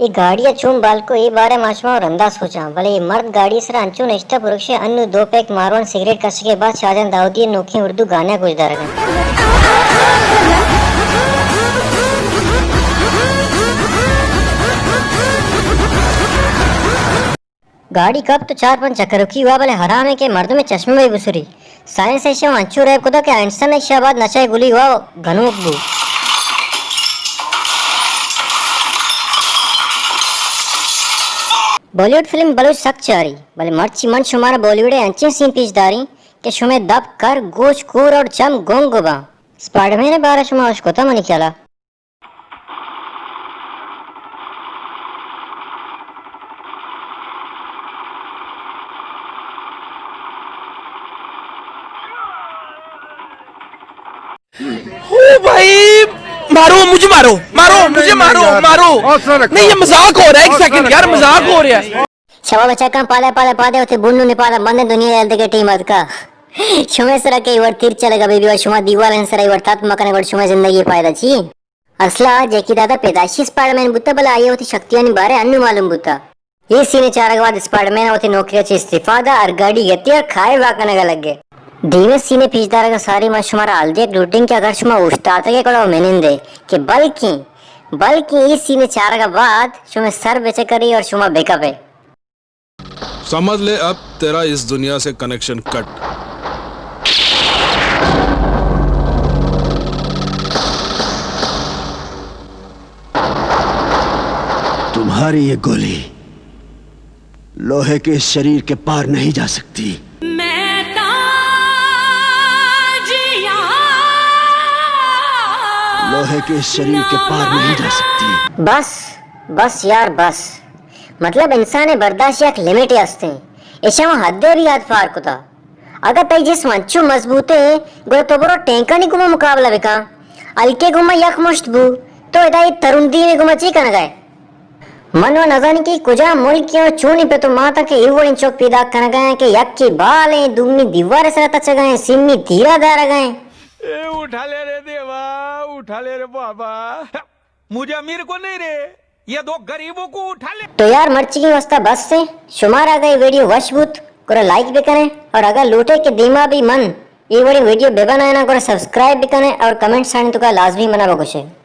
اے گاڑی ءَ چون بال کو، اے بارہ ءَ ما شما رندا سوچاں، بلے اے مرد گاڑی ءِ سرا انچو نشتہ پروشے، انو دو پیک ماروان سگریٹ کشگ ءَ بعد شاہجان داؤدی ءِ نوکیں اردو گانے ءَ گوش دارگ ءَ انت۔ گاڑی کپت ءُ چار پنچ چکرکی وا، بلے حرام ایں کہ مردم ءِ چشمہ بہ بسری۔ سائنس ءَ ایشاں انچو ریپ کتگ کہ آئنسٹن ءَ ایشی ءَ بعد نشہ ءِ گلی وا گنوک بو۔ بالی ووڈ فلم بلوچ سک چاری، بلے مرچی من شمارا بالی ووڈ ءِ انچیں سین پیش داریں کہ شمئے دپ کر، گوش کور اور چم گنگ باں۔ اسپائڈر مین ءِ بارہ ءَ شما اشکتہ منی خیال ءَ؟ او بھائی، مارو، مجھے مارو، مارو، مجھے مارو، مارو۔ نہیں، یہ مذاق ہو رہا ہے، ایک سیکنڈ یار، مذاق ہو رہا ہے۔ شما بچکاں پادا پادا پادا وتی بنونی پادا بندے، دنیا ءَ دگہ ٹیم اتکا۔ شمئے سرا کہ اے وڑ تیر چلگا بہ بی، شما دیوالانی سرا اے وڑ تات مکنگ، گڑا شمئے زندگی ءِ فائدہ چی؟ اصلا آ جیکی دادا پیدائشی اسپائڈر مین بوتا، بلے آئی ءَ وتی شکتیانی بارہ ءَ انو معلوم بوتا۔ اے سین ءِ چارگ ءَ بعد اسپائڈر مین ءَ وتی نوکری ءَ چہ استعفی دا، ار گاڑی گتی ار کھائے وا کنگ ءَ لگے۔ دیمے سین ءِ پیش دارگ ءَ ساری ما شمارا حال دیگ لوٹیں کہ اگر شما اوشتاتگ ئے گڑا منندے کہ بلکیں، بلکیں اے سین ءِ چارگ ءَ بعد شمئے سر بچکری اور شما بکپے۔ سمجھ لے، اب تیرا اس دنیا سے کنیکشن کٹ۔ تمہاری یہ گولی لوہے کے اس شریر کے پار نہیں جا سکتی۔ میں تو جیا لوہے کے اس شریر کے پار نہیں جا سکتی۔ بس، بس یار، بس۔ مطلب، انسان ءِ برداشت ءِ یک لمٹے است ایں۔ ایشاں حد ءَ بھی حد پار کتا۔ اگاں تئی جسم انچو مضبوط ایں، گڑا تو برو ٹینکانی گوما مقابلہ بکن۔ ہلکے گوما یک مشت بو، تو ادا اے ترندی ءِ گوما چی کنگا ئے؟ من و نزانی کہ کجا ملک ءَ چونیں پت و مات کہ اے وڑیں چک پیداک کنگا ایں کہ یکے بال ایں، دومی دیوار ءِ سرا تچگا ایں، سیمی تیرا دارگا ایں۔ اے اٹھا لے رے دیوا، اٹھا لے رے بابا۔ مجھے امیر کو نہیں رے، یہ دو غریبوں کو اٹھا لے۔ تو یار، مرچی واسطہ بس ایں۔ شمارا اگاں اے ویڈیو وش بوت، گڑا لائک بکنے، اور اگاں لوٹے کہ دیما بھی من اے وڑیں ویڈیو بہ بنائیناں، گڑا سبسکرائب بکنے اور کمنٹس آنی توکا لازمی منا بگوشے۔